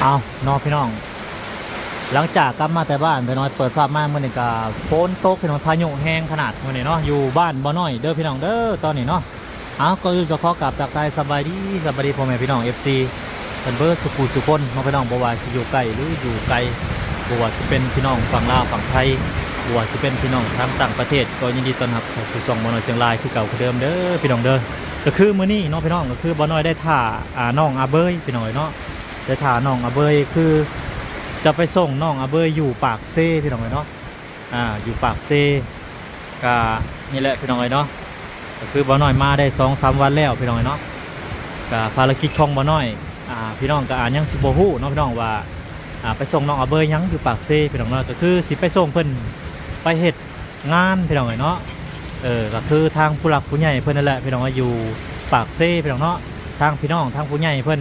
ເອົາເນາະພີ່ນ້ອງ ຫຼັງຈາກກັບມາແຕ່ບ້ານ ໄປນ້ອຍເປີດພາບມາ ມື້ນີ້ກໍຝົນຕົກພີ່ນ້ອງ ພາຍຸແຮງຂະໜາດມື້ນີ້ເນາະ ຢູ່ບ້ານບໍ່ນ້ອຍເດີພີ່ນ້ອງເດີ ຕອນນີ້ເນາະ. ເອົາ ກ່ອນອື່ນກໍຂໍກາບທັກທາຍສະບາຍດີ ສະບາຍດີພໍ່ແມ່ພີ່ນ້ອງ ເອັຟຊີ ເພິ່ນເບິດສູ່ຜູ້ສູ່ຄົນເນາະພີ່ນ້ອງ ບໍ່ວ່າຊິຢູ່ໃກ້ ຫຼື ຢູ່ໄກ ບໍ່ວ່າຊິເປັນພີ່ນ້ອງຝັ່ງລາວຝັ່ງໄທ ບໍ່ວ່າຊິເປັນພີ່ນ້ອງທາງຕ່າງປະເທດ ກໍຍິນດີຕ້ອນຮັບເຂົ້າສູ່ຊ່ອງບໍ່ນ້ອຍຊຽງລາຍ ຄືເກົ່າຄືເດີມເດີພີ່ນ້ອງເດີ. ກໍຄືມື້ນີ້ເນາະພີ່ນ້ອງ ກໍຄືບໍ່ນ້ອຍໄດ້ຖ້າ ອ່າ ນ້ອງອາເບີຍພີ່ນ້ອງເອີຍເນາະ ໄດ້ຖ້ານ້ອງອາເບີຍ ຄືຈະໄປສົ່ງນ້ອງອາເບີຍຢູ່ປາກເຊພີ່ນ້ອງເອີຍເນາະ ອ່າ ຢູ່ປາກເຊ. ກະນີ້ແຫຼະພີ່ນ້ອງເອີຍເນາະ ກໍຄືບໍ່ນ້ອຍມາໄດ້ສອງສາມວັນແລ້ວພີ່ນ້ອງເອີຍເນາະ. ກະພາລະກິດຂອງບໍ່ນ້ອຍ ອ່າ ພີ່ນ້ອງກໍອາດຍັງຊິບໍ່ຮູ້ເນາະພີ່ນ້ອງວ່າ ອ່າ ໄປສົ່ງນ້ອງອາເບີຍຍັງຢູ່ປາກເຊພີ່ນ້ອງເນາະ ກໍຄືຊິໄປສົ່ງເພິ່ນໄປເຮັດງານພີ່ນ້ອງເອີຍເນາະ. ເອີ ກໍຄືທາງຜູ້ຫຼັກຜູ້ໃຫຍ່ເພິ່ນນັ້ນແຫຼະພີ່ນ້ອງເອີຍ ຢູ່ປາກເຊພີ່ນ້ອງເນາະ ທາງພີ່ນ້ອງທາງຜູ້ໃຫຍ່ເພິ່ນ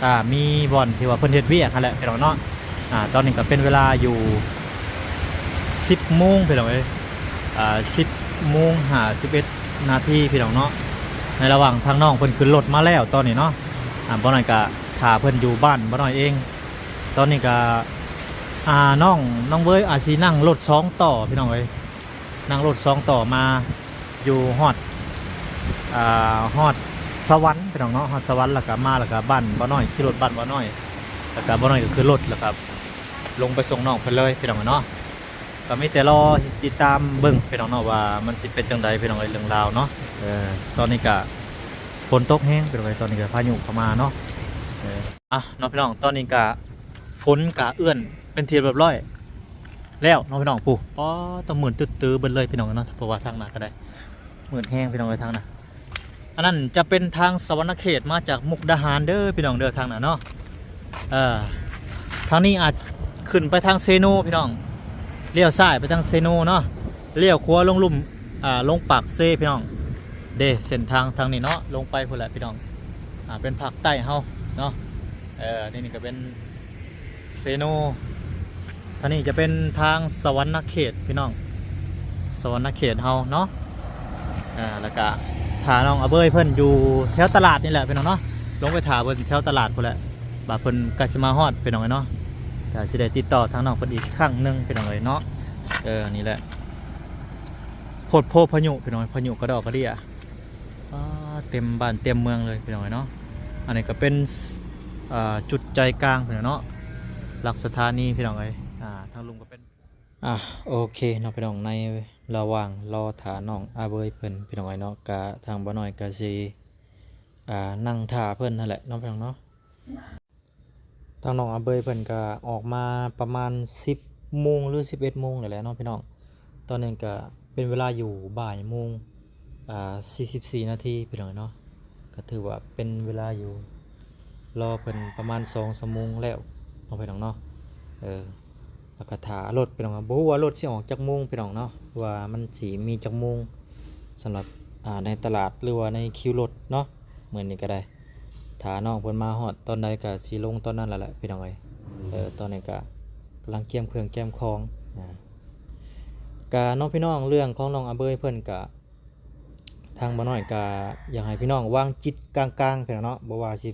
ອ່າ ມີບ່ອນທີ່ວ່າເພິ່ນເຮັດວຽກຫັ້ນແຫຼະພີ່ນ້ອງເນາະ. ອ່າ ຕອນນີ້ກໍເປັນເວລາຢູ່ສິບໂມງພີ່ນ້ອງເອີຍ ອ່າ ສິບໂມງຫ້າສິບເອັດນາທີພີ່ນ້ອງເນາະ. ໃນລະຫວ່າງທາງນ້ອງເພິ່ນຂຶ້ນລົດມາແລ້ວຕອນນີ້ເນາະ ອ່າ ບໍ່ນ້ອຍກໍຖ້າເພິ່ນຢູ່ບ້ານບໍ່ນ້ອຍເອງ. ຕອນນີ້ກໍ ອ່າ ນ້ອງ ນ້ອງເບີຍອາດຊິນັ່ງລົດສອງຕໍ່ພີ່ນ້ອງເອີຍ ນັ່ງລົດສອງຕໍ່ມາ ຢູ່ຮອດ ອ່າ ຮອດສະຫວັນພີ່ນ້ອງເນາະ ຮອດສະຫວັນ ແລ້ວກໍມາ ແລ້ວກໍບ້ານບໍ່ນ້ອຍ ຂີ່ລົດບ້ານບໍ່ນ້ອຍ ແລ້ວກໍບໍ່ນ້ອຍກໍຂຶ້ນລົດ ແລ້ວກໍລົງໄປສົ່ງນ້ອງເພິ່ນເລີຍພີ່ນ້ອງເນາະ. ກໍມີແຕ່ລໍຕິດຕາມເບິ່ງພີ່ນ້ອງເນາະ ວ່າມັນຊິເປັນຈັ່ງໃດພີ່ນ້ອງເອີຍ ເລື່ອງລາວເນາະ. ເອີ ຕອນນີ້ກໍຝົນຕົກແຮງພີ່ນ້ອງເອີຍ ຕອນນີ້ກໍພາຍຸເຂົ້າມາເນາະ. ເອີ ອ່ະເນາະພີ່ນ້ອງ ຕອນນີ້ກະຝົນກະເອື້ອນເປັນທີ່ຮຽບຮ້ອຍແລ້ວເນາະພີ່ນ້ອງ. ປູ້ ອໍ ຕ້ອງມືດຕຶດຕື້ເບິດເລີຍພີ່ນ້ອງເນາະ ເພາະວ່າທາງໜ້າກໍໄດ້ມືດແຮງພີ່ນ້ອງເອີຍ ທາງໜ້າ. ອັນນັ້ນຈະເປັນທາງສະຫວັນນະເຂດ ມາຈາກມຸກດາຫານເດີພີ່ນ້ອງເດີ ທາງໜ້າເນາະ. ເອີ ທາງນີ້ອາດຂຶ້ນໄປທາງເຊໂນພີ່ນ້ອງ ລ້ຽວຊ້າຍໄປທາງເຊໂນເນາະ ລ້ຽວຂວາລົງລຸ່ມ ອ່າ ລົງປາກເຊພີ່ນ້ອງ. ເດ້ ເສັ້ນທາງທາງນີ້ເນາະ ລົງໄປພຸ້ນແຫຼະພີ່ນ້ອງ ອ່າ ເປັນພາກໃຕ້ເຮົາເນາະ. ເອີ ນີ້ ນີ້ກໍເປັນເຊໂນ ທາງນີ້ຈະເປັນທາງສະຫວັນນະເຂດພີ່ນ້ອງ ສະຫວັນນະເຂດເຮົາເນາະ. ອ່າ ແລ້ວກະຖ້ານ້ອງອາເບີຍເພິ່ນຢູ່ແຖວຕະຫຼາດນີ້ແຫຼະພີ່ນ້ອງເນາະ ລົງໄປຖ້າເພິ່ນແຖວຕະຫຼາດພຸ້ນແຫຼະ ບາດເພິ່ນໃກ້ຊິມາຮອດພີ່ນ້ອງເອີຍເນາະ ກະຊິໄດ້ຕິດຕໍ່ທາງນ້ອງເພິ່ນອີກຄັ້ງໜຶ່ງພີ່ນ້ອງເອີຍເນາະ. ເອີ ນີ້ແຫຼະ ໂພດໂພພາຍຸພີ່ນ້ອງ ພາຍຸກະດອກກະເດຍ ອ່າ ເຕັມບ້ານເຕັມເມືອງເລີຍພີ່ນ້ອງເອີຍເນາະ. ອັນນີ້ກໍເປັນ ອ່າ ຈຸດໃຈກາງພີ່ນ້ອງເນາະ ຫຼັກສະຖານີພີ່ນ້ອງເອີຍ. ອ່າ ທາງລຸ່ມກໍເປັນ ອ່າ ໂອເຄເນາະພີ່ນ້ອງ ໃນລະຫວ່າງລໍຖ້ານ້ອງອາເບີຍເພິ່ນພີ່ນ້ອງເອີຍເນາະ ກະທາງບໍ່ນ້ອຍກະຊິ ອ່າ ນັ່ງຖ້າເພິ່ນຫັ້ນແຫຼະເນາະພີ່ນ້ອງເນາະ. ທາງນ້ອງອາເບີຍເພິ່ນກະອອກມາປະມານສິບໂມງ ຫຼື ສິບເອັດໂມງນີ້ແຫຼະເນາະພີ່ນ້ອງ. ຕອນນີ້ກະເປັນເວລາຢູ່ບ່າຍໂມງ ອ່າ ສີ່ສິບສີ່ນາທີພີ່ນ້ອງເນາະ ກໍຖືວ່າເປັນເວລາຢູ່ ລໍເພິ່ນປະມານສອງຊົ່ວໂມງແລ້ວເນາະພີ່ນ້ອງເນາະ. ເອີ ແລ້ວກໍຖ້າລົດພີ່ນ້ອງ ບໍ່ຮູ້ວ່າລົດຊິອອກຈັກໂມງພີ່ນ້ອງເນາະ ວ່າມັນຊິມີຈັກໂມງ ສຳລັບ ອ່າ ໃນຕະຫຼາດ ຫຼືວ່າໃນຄິວລົດເນາະ ມື້ນີ້ກໍໄດ້. ຖ້ານ້ອງເພິ່ນມາຮອດຕອນໃດກໍຊິລົງຕອນນັ້ນແລ້ວແຫຼະພີ່ນ້ອງເອີຍ. ເອີ ຕອນນີ້ກໍກຳລັງກຽມເຄື່ອງກຽມຂອງ ອ່າ ກະເນາະພີ່ນ້ອງ ເລື່ອງຂອງນ້ອງອາເບີຍເພິ່ນກະ ທາງບໍ່ນ້ອຍກະຢາກໃຫ້ພີ່ນ້ອງວາງຈິດກາງໆ ພີ່ນ້ອງເນາະ ບໍ່ວ່າຊິ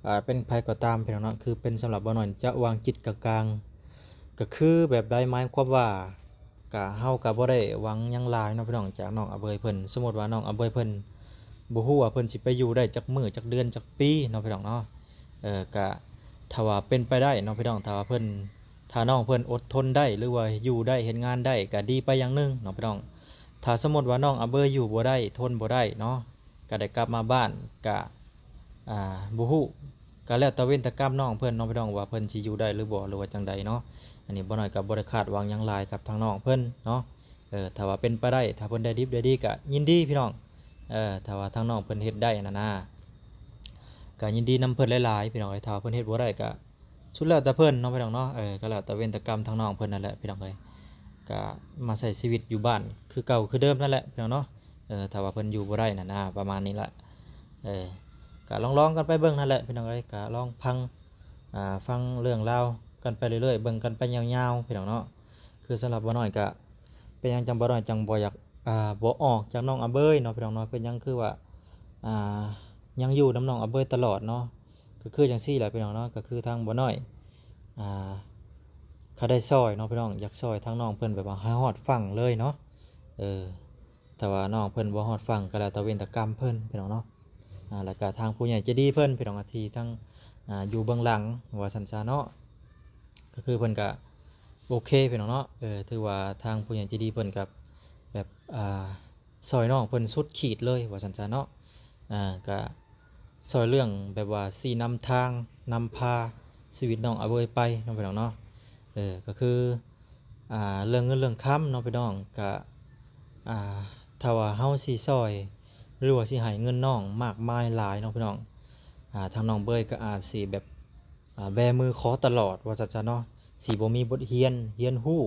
ອ່າ ເປັນໃຜກໍຕາມພີ່ນ້ອງເນາະ ຄືເປັນສຳລັບບໍ່ນ້ອຍຈະວາງຈິດກາງໆ ກໍຄືແບບໃດ ໝາຍຄວາມວ່າ ກະ ເຮົາກະບໍ່ໄດ້ຫວັງຫຍັງຫຼາຍເນາະພີ່ນ້ອງ ຈາກນ້ອງອາເບີຍເພິ່ນ. ສົມມຸດວ່ານ້ອງອາເບີຍເພິ່ນບໍ່ຮູ້ວ່າເພິ່ນຊິໄປຢູ່ໄດ້ຈັກມື້ ຈັກເດືອນ ຈັກປີເນາະພີ່ນ້ອງເນາະ. ເອີ ກະ ຖ້າວ່າເປັນໄປໄດ້ເນາະພີ່ນ້ອງ ຖ້າວ່າເພິ່ນ ຖ້ານ້ອງເພິ່ນອົດທົນໄດ້ ຫຼືວ່າຢູ່ໄດ້ ເຮັດງານໄດ້ ກະດີໄປຢ່າງໜຶ່ງເນາະພີ່ນ້ອງ. ຖ້າສົມມຸດວ່ານ້ອງອາເບີຍຢູ່ບໍ່ໄດ້ ທົນບໍ່ໄດ້ເນາະ ກະໄດ້ກັບມາບ້ານ ກະ ອ່າ ບໍ່ຮູ້ ກະແລ້ວແຕ່ເວນແຕ່ກຳນ້ອງເພິ່ນເນາະພີ່ນ້ອງ ວ່າເພິ່ນຊິຢູ່ໄດ້ຫຼືບໍ່ ຫຼືວ່າຈັ່ງໃດເນາະ. ອັນນີ້ບໍ່ນ້ອຍກໍບໍ່ໄດ້ຄາດຫວັງຫຍັງຫຼາຍກັບທາງນ້ອງເພິ່ນເນາະ. ເອີ ຖ້າວ່າເປັນໄປໄດ້ ຖ້າເພິ່ນໄດ້ດິບໄດ້ດີກໍຍິນດີພີ່ນ້ອງ. ເອີ ຖ້າວ່າທາງນ້ອງເພິ່ນເຮັດໄດ້ຫັ້ນນະ ກໍຍິນດີນຳເພິ່ນຫຼາຍໆ ພີ່ນ້ອງເອີຍ. ຖ້າວ່າເພິ່ນເຮັດບໍ່ໄດ້ກໍ ສຸດແລ້ວແຕ່ເພິ່ນເນາະພີ່ນ້ອງເນາະ. ເອີ ກໍແລ້ວແຕ່ເວນແຕ່ກຳທາງນ້ອງເພິ່ນນັ້ນແຫຼະພີ່ນ້ອງເອີຍ. ກໍມາໃຊ້ຊີວິດຢູ່ບ້ານຄືເກົ່າຄືເດີມນັ້ນແຫຼະພີ່ນ້ອງເນາະ. ເອີ ຖ້າວ່າເພິ່ນຢູ່ບໍ່ໄດ້ນັ້ນນະ ປະມານນີ້ແຫຼະ. ເອີ ກໍລອງໆກັນໄປເບິ່ງນັ້ນແຫຼະພີ່ນ້ອງເອີຍ. ກໍລອງຟັງ ອ່າ ຟັງເລື່ອງລາວກັນໄປເລື້ອຍໆ ເບິ່ງກັນໄປຍາວໆ ພີ່ນ້ອງເນາະ. ຄືສຳລັບບໍ່ນ້ອຍກໍເປັນຫຍັງຈັ່ງບໍ່ນ້ອຍຈັ່ງບໍ່ຢາກ ອ່າ ບໍ່ອອກຈາກນ້ອງອາເບີຍເນາະພີ່ນ້ອງເນາະ. ເປັນຫຍັງຄືວ່າ ອ່າ ຍັງຢູ່ນຳນ້ອງອາເບີຍຕະຫຼອດເນາະ. ກໍຄືຈັ່ງຊີ້ແຫຼະພີ່ນ້ອງເນາະ ກໍຄືທາງບໍ່ນ້ອຍ ອ່າ ເຂົາໄດ້ຊ່ອຍເນາະພີ່ນ້ອງ ຢາກຊ່ອຍທາງນ້ອງເພິ່ນແບບວ່າໃຫ້ຮອດຝັ່ງເລີຍເນາະ. ເອີ ຖ້າວ່ານ້ອງເພິ່ນບໍ່ຮອດຝັ່ງກໍແລ້ວແຕ່ເວນແຕ່ກຳເພິ່ນພີ່ນ້ອງເນາະ. ອ່າ ແລ້ວກໍທາງຜູ້ໃຫຍ່ໃຈດີເພິ່ນພີ່ນ້ອງ ທີ່ທາງ ອ່າ ຢູ່ເບື້ອງຫຼັງວ່າຊັ້ນຊະເນາະ ກໍຄືເພິ່ນກໍໂອເຄພີ່ນ້ອງເນາະ. ເອີ ຖືວ່າທາງຜູ້ໃຫຍ່ໃຈດີເພິ່ນກໍແບບ ອ່າ ຊ່ອຍນ້ອງເພິ່ນສຸດຂີດເລີຍວ່າຊັ້ນຊະເນາະ. ອ່າ ກະຊ່ອຍເລື່ອງແບບວ່າຊີ້ນຳທາງ ນຳພາຊີວິດນ້ອງອາເບີຍໄປເນາະພີ່ນ້ອງເນາະ. ເອີ ກໍຄື ອ່າ ເລື່ອງເງິນເລື່ອງຄຳເນາະພີ່ນ້ອງ ກະ ອ່າ ຖ້າວ່າເຮົາຊິຊ່ອຍ ຫຼືວ່າຊິໃຫ້ເງິນນ້ອງມາກມາຍຫຼາຍເນາະພີ່ນ້ອງ ອ່າ ທາງນ້ອງເບີຍກໍອາດຊິແບບ ອ່າ ແບມືຂໍຕະຫຼອດວ່າຊັ້ນຊະເນາະ ຊິບໍ່ມີບົດຮຽນ ຮຽນຮູ້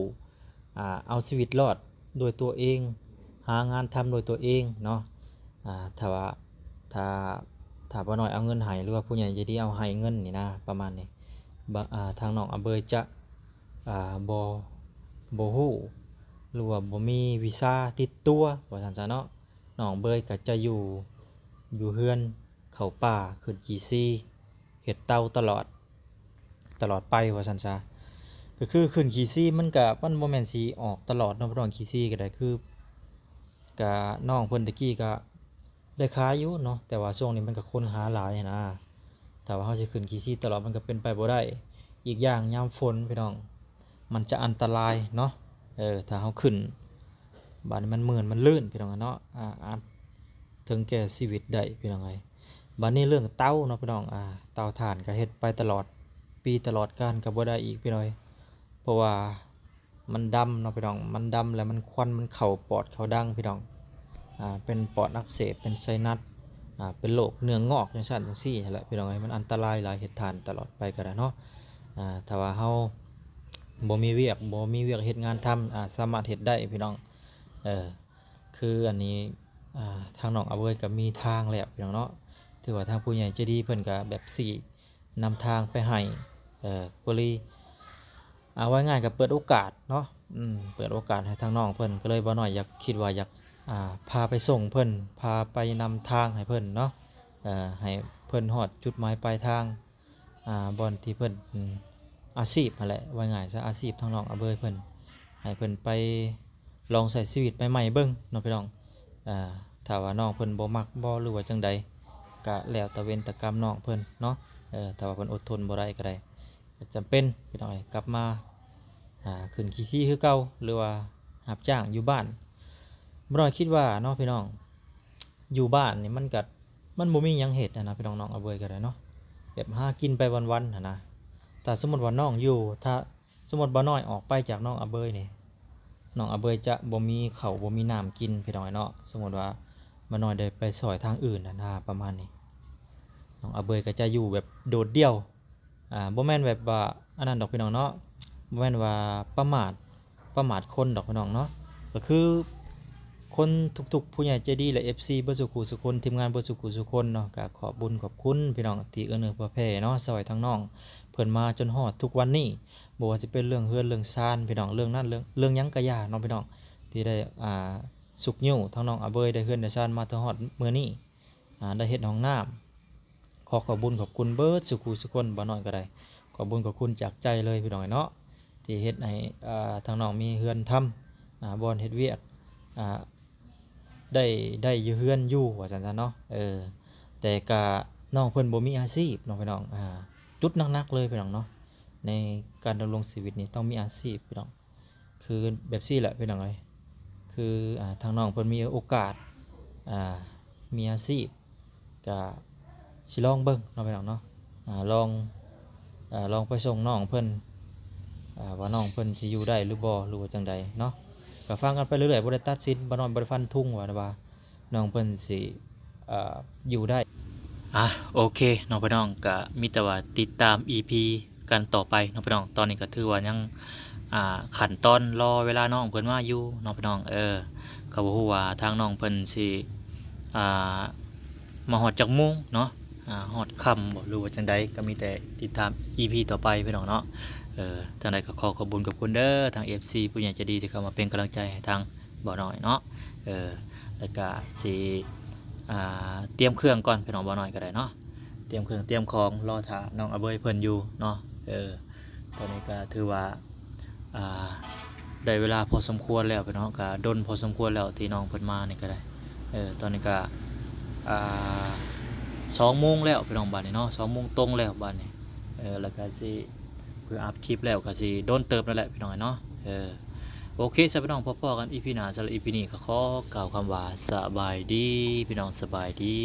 ອ່າ ເອົາຊີວິດລອດດ້ວຍຕົວເອງ ຫາງານທຳດ້ວຍຕົວເອງເນາະ. ອ່າ ຖ້າວ່າ ຖ້າ ຖ້າບໍ່ນ້ອຍເອົາເງິນໃຫ້ ຫຼືວ່າຜູ້ໃຫຍ່ໃຈດີເອົາໃຫ້ເງິນນີ້ນະ ປະມານນີ້ ບະ ອ່າ ທາງນ້ອງອາເບີຍຈະ ອ່າ ບໍ່ ບໍ່ຮູ້ ຫຼືວ່າບໍ່ມີວິຊາຕິດຕົວວ່າຊັ້ນຊະເນາະ. ນ້ອງເບີຍກໍຈະຢູ່ ຢູ່ເຮືອນ ເຂົ້າປ່າ ຂຶ້ນຂີ້ຊີ ເຮັດເຕົາຕະຫຼອດ ຕະຫຼອດໄປວ່າຊັ້ນຊະ. ກໍຄືຂຶ້ນຂີ້ຊີມັນກະ ມັນບໍ່ແມ່ນຊິອອກຕະຫຼອດເນາະພີ່ນ້ອງ ຂີ້ຊີກໍໄດ້ ຄື ກະນ້ອງເພິ່ນແຕ່ກີ້ກະໄດ້ຂາຍຢູ່ເນາະ ແຕ່ວ່າຊ່ວງນີ້ມັນກະຄົນຫາຫຼາຍຫັ້ນນະ. ຖ້າວ່າເຮົາຊິຂຶ້ນຂີ້ຊີຕະຫຼອດມັນກະເປັນໄປບໍ່ໄດ້ ອີກຢ່າງຍາມຝົນພີ່ນ້ອງ ມັນຈະອັນຕະລາຍເນາະ. ເອີ ຖ້າເຮົາຂຶ້ນ ບາດນີ້ມັນມື່ນມັນລື່ນພີ່ນ້ອງເນາະ ອາ ອາດເຖິງແກ່ຊີວິດໄດ້ພີ່ນ້ອງເອີຍ. ບາດນີ້ເລື່ອງເຕົາເນາະພີ່ນ້ອງ ອ່າ ເຕົາຖ່ານກໍເຮັດໄປຕະຫຼອດປີຕະຫຼອດການກໍບໍ່ໄດ້ອີກພີ່ນ້ອງເອີຍ ເພາະວ່າມັນດຳເນາະພີ່ນ້ອງ ມັນດຳແລ້ວມັນຄວັນມັນເຂົ້າປອດເຂົ້າດັງພີ່ນ້ອງ ອ່າ ເປັນປອດອັກເສບ ເປັນໄຊນັສ ອ່າ ເປັນໂລກເນື້ອງອກຈັ່ງຊັ້ນຈັ່ງຊີ້ຫັ້ນແຫຼະພີ່ນ້ອງເອີຍ. ມັນອັນຕະລາຍຫຼາຍ ເຮັດຖ່ານຕະຫຼອດໄປກໍໄດ້ເນາະ. ອ່າ ຖ້າວ່າເຮົາບໍ່ມີວຽກ ບໍ່ມີວຽກເຮັດງານທຳ ອ່າ ສາມາດເຮັດໄດ້ພີ່ນ້ອງ ເອີ ຄືອັນນີ້ ອ່າ ທາງນ້ອງອາເວີຍກໍມີທາງແລ້ວພີ່ນ້ອງເນາະ ຖືວ່າທາງຜູ້ໃຫຍ່ໃຈດີເພິ່ນກໍແບບຊີ້ນຳທາງໄປໃຫ້ ເອີ ກໍເລີຍ ອ່າ ວ່າງ່າຍກໍເປີດໂອກາດເນາະ ອືມ ເປີດໂອກາດໃຫ້ທາງນ້ອງເພິ່ນ ກໍເລີຍບໍ່ນ້ອຍຢາກ ຄິດວ່າຢາກ ອ່າ ພາໄປສົ່ງເພິ່ນ ພາໄປນຳທາງໃຫ້ເພິ່ນເນາະ ເອີ ໃຫ້ເພິ່ນຮອດຈຸດໝາຍປາຍທາງ ອ່າ ບ່ອນທີ່ເພິ່ນ ອືມ ອາຊີບຫັ້ນແຫຼະ ວ່າງ່າຍຊະ ອາຊີບທາງນ້ອງອາເບີຍເພິ່ນ ໃຫ້ເພິ່ນໄປລອງໃຊ້ຊີວິດໃໝ່ໆເບິ່ງເນາະພີ່ນ້ອງ. ອ່າ ຖ້າວ່ານ້ອງເພິ່ນບໍ່ມັກບໍ່ ຫຼືວ່າຈັ່ງໃດ ກະແລ້ວແຕ່ເວນແຕ່ກຳນ້ອງເພິ່ນເນາະ ເອີ ຖ້າວ່າເພິ່ນອົດທົນບໍ່ໄດ້ກໍໄດ້ ກໍຈຳເປັນພີ່ນ້ອງເອີຍ ກັບມາ ອ່າ ຂຶ້ນຂີ້ຊີຄືເກົ່າ ຫຼືວ່າຮັບຈ້າງຢູ່ບ້ານ. ບໍ່ນ້ອຍຄິດວ່າເນາະພີ່ນ້ອງ ຢູ່ບ້ານນີ້ມັນກະ ມັນບໍ່ມີຫຍັງເຮັດຫັ້ນນະພີ່ນ້ອງ ນ້ອງອາເບີຍກໍໄດ້ເນາະ ແບບຫາກິນໄປວັນໆຫັ້ນນະ. ຖ້າສົມມຸດວ່ານ້ອງຢູ່ ຖ້າສົມມຸດບ່າວນ້ອຍອອກໄປຈາກນ້ອງອາເບີຍນີ້ ນ້ອງອາເບີຍຈະບໍ່ມີເຂົ້າບໍ່ມີນ້ຳກິນພີ່ນ້ອງເນາະ. ສົມມຸດວ່າບ່າວນ້ອຍໄດ້ໄປຊ່ອຍທາງອື່ນຫັ້ນນະ ປະມານນີ້ ນ້ອງອາເບີຍກໍຈະຢູ່ແບບໂດດດ່ຽວ ອ່າ ບໍ່ແມ່ນແບບວ່າອັນນັ້ນດອກພີ່ນ້ອງເນາະ ບໍ່ແມ່ນວ່າປະໝາດ ປະໝາດຄົນດອກພີ່ນ້ອງເນາະ. ກໍຄືຄົນທຸກໆຜູ້ໃຫຍ່ໃຈດີ ແລະ ເອັຟຊີ ເບິດສູ່ຄູ່ສູ່ຄົນ ທີມງານເບິດສູ່ຄູ່ສູ່ຄົນເນາະ ກໍຂອບບຸນຂອບຄຸນພີ່ນ້ອງທີ່ເອື້ອເຟື້ອເຜື່ອແຜ່ເນາະ ຊ່ອຍທາງນ້ອງເພິ່ນມາຈົນຮອດທຸກວັນນີ້. ບໍ່ວ່າຊິເປັນເລື່ອງເຮືອນເລື່ອງຊານພີ່ນ້ອງ ເລື່ອງນັ້ນເລື່ອງ ເລື່ອງຫຍັງກໍຢ່າເນາະພີ່ນ້ອງ ທີ່ໄດ້ ອ່າ ຊຸກຍູ້ທາງນ້ອງອາເບີຍໄດ້ເຮືອນໄດ້ຊານມາເຖິງຮອດມື້ນີ້ ອ່າ ໄດ້ເຮັດຫ້ອງນ້ຳ. ຂໍຂອບບຸນຂອບຄຸນເບິດສູ່ຄູ່ສູ່ຄົນ ບ່າວນ້ອຍກໍໄດ້ ຂອບບຸນຂອບຄຸນຈາກໃຈເລີຍພີ່ນ້ອງເນາະ ທີ່ເຮັດໃຫ້ ອ່າ ທາງນ້ອງມີເຮືອນທຳ ອ່າ ບ່ອນເຮັດວຽກ ອ່າ ໄດ້ ໄດ້ຢູ່ເຮືອນຢູ່ວ່າຊັ້ນຊະເນາະ. ເອີ ແຕ່ກະນ້ອງເພິ່ນບໍ່ມີອາຊີບເນາະພີ່ນ້ອງ ອ່າ ຈຸດໜັກໆເລີຍພີ່ນ້ອງເນາະ ໃນການດຳລົງຊີວິດນີ້ຕ້ອງມີອາຊີບພີ່ນ້ອງ. ຄືແບບຊີ້ແຫຼະພີ່ນ້ອງເອີຍ ຄື ອ່າ ທາງນ້ອງເພິ່ນມີໂອກາດ ອ່າ ມີອາຊີບ ກະຊິລອງເບິ່ງເນາະພີ່ນ້ອງເນາະ ອ່າ ລອງ ເອີ ລອງໄປສົ່ງນ້ອງເພິ່ນ ອ່າ ວ່ານ້ອງເພິ່ນຊິຢູ່ໄດ້ຫຼືບໍ່ ຫຼືວ່າຈັ່ງໃດເນາະ. ກະຟັງກັນໄປເລື້ອຍໆ ບໍ່ໄດ້ຕັດສິນ ບໍ່ນ້ອຍບໍ່ໄດ້ຟັນທຸງວ່າ ວ່າ ນ້ອງເພິ່ນຊິ ເອີ ຢູ່ໄດ້. ອ່ະ ໂອເຄເນາະພີ່ນ້ອງ ກະມີແຕ່ວ່າຕິດຕາມອີພີກັນຕໍ່ໄປເນາະພີ່ນ້ອງ. ຕອນນີ້ກະຖືວ່າຍັງ ອ່າ ຂັ້ນຕອນລໍເວລານ້ອງເພິ່ນມາຢູ່ເນາະພີ່ນ້ອງ. ເອີ ກະບໍ່ຮູ້ວ່າທາງນ້ອງເພິ່ນຊິ ອ່າ ມາຮອດຈັກໂມງເນາະ ອ່າ ຮອດຄ່ຳບໍ່ ຫຼືວ່າຈັ່ງໃດ ກະມີແຕ່ຕິດຕາມອີພີຕໍ່ໄປພີ່ນ້ອງເນາະ. ເອີ ຈັ່ງໃດກະຂໍຂອບບຸນຂອບຄຸນເດີ ທາງເອັຟຊີຜູ້ໃຫຍ່ໃຈດີທີ່ເຂົ້າມາເປັນກຳລັງໃຈໃຫ້ທາງ ບ່າວນ້ອຍເນາະ. ເອີ ແລ້ວກະຊິ ອ່າ ຕຽມເຄື່ອງກ່ອນພີ່ນ້ອງ ບ່າວນ້ອຍກໍໄດ້ເນາະ ຕຽມເຄື່ອງຕຽມຂອງ ລໍຖ້ານ້ອງອາເບີຍເພິ່ນຢູ່ເນາະ. ເອີ ຕອນນີ້ກໍຖືວ່າ ອ່າ ໄດ້ເວລາພໍສົມຄວນແລ້ວພີ່ນ້ອງ, ກໍດົນພໍສົມຄວນແລ້ວທີ່ນ້ອງເພິ່ນມານີ້ກໍໄດ້. ເອີ ຕອນນີ້ກໍ ອ່າ ສອງໂມງແລ້ວພີ່ນ້ອງ ບາດນີ້ເນາະ, ສອງໂມງຕົງແລ້ວບາດນີ້. ເອີ ແລ້ວກໍຊິ ເພື່ອອັບຄລິບແລ້ວກໍຊິດົນເຕີບນັ້ນແຫຼະພີ່ນ້ອງເນາະ. ເອີ ໂອເຄຊະພີ່ນ້ອງ, ພໍ້ກັນອີພີໜ້າ. ສຳລັບອີພີນີ້ກໍຂໍກ່າວຄຳວ່າສະບາຍດີພີ່ນ້ອງ, ສະບາຍດີ.